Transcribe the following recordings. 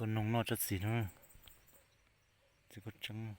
Ua noog noj tsob txiv no, txiv kuj tseeb.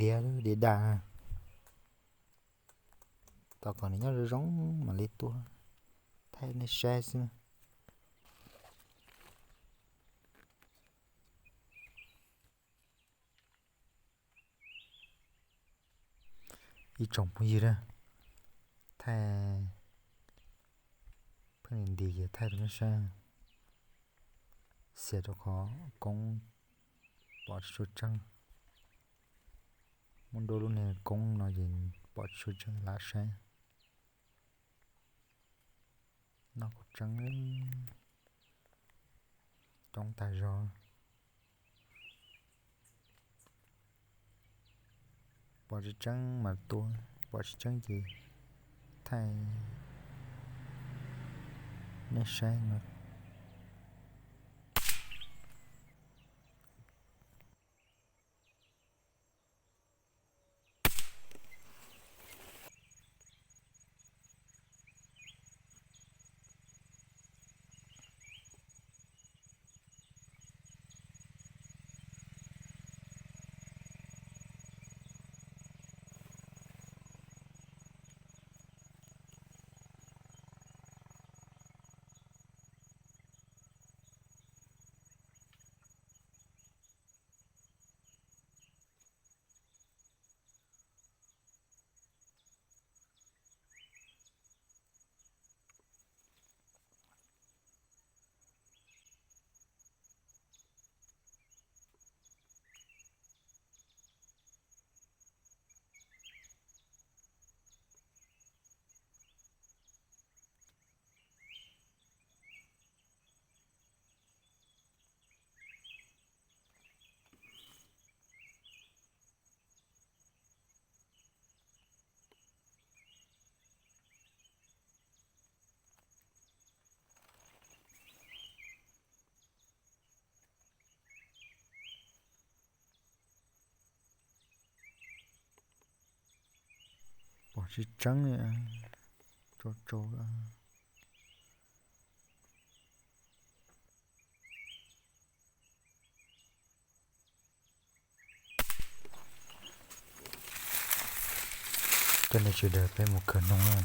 Diav, diav daj. Tos kom nws nyob zoo zoo mam li tua, thaij nej saib xwb. Ib tsoom phooj ywg, thaij pheej nti ces thaij rau nej saib, xiam rau qhov koob pom tsis tshua tseeb. Muab nruab lub niag koob no ces pom tsis tshua tseeb, lam saib. Noj kuj tseeb, coob tag zog. Pom tsis tseeb mas tua, pom tsis tseeb ces thaij nej saib no. Pom tsis tseeb li, tso tso. Coj nej sawv daws peb mus khaws noog na.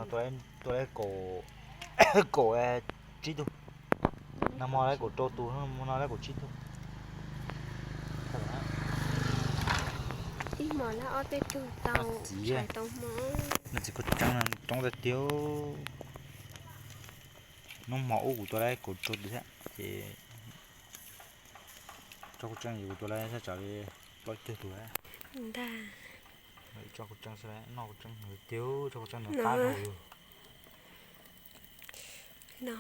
Tua, tua kaum, kaum tsib tug. Nag hmo lawv kaum rau tus, hmo no lawv kaum tsib tug. Ib hmos lawv ob peb tug tau, txiv tau hmo. Nws txiv kua tseeb no coob tiag tiag. Hnub hmo ub kuv tua lawv kaum rau tus thiab ces tsob kua tseeb kuv tua lawv sab tsawv li plaub caug tus. Ntag. Tsob kua tseeb xwb, noj kua tseeb tiag, tsob kua tseeb nws qab dhau yus. No.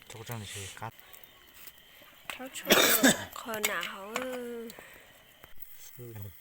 Tsob kua tseeb nws qab. Rhaub tshuaj qhov nam hauv. Xwb.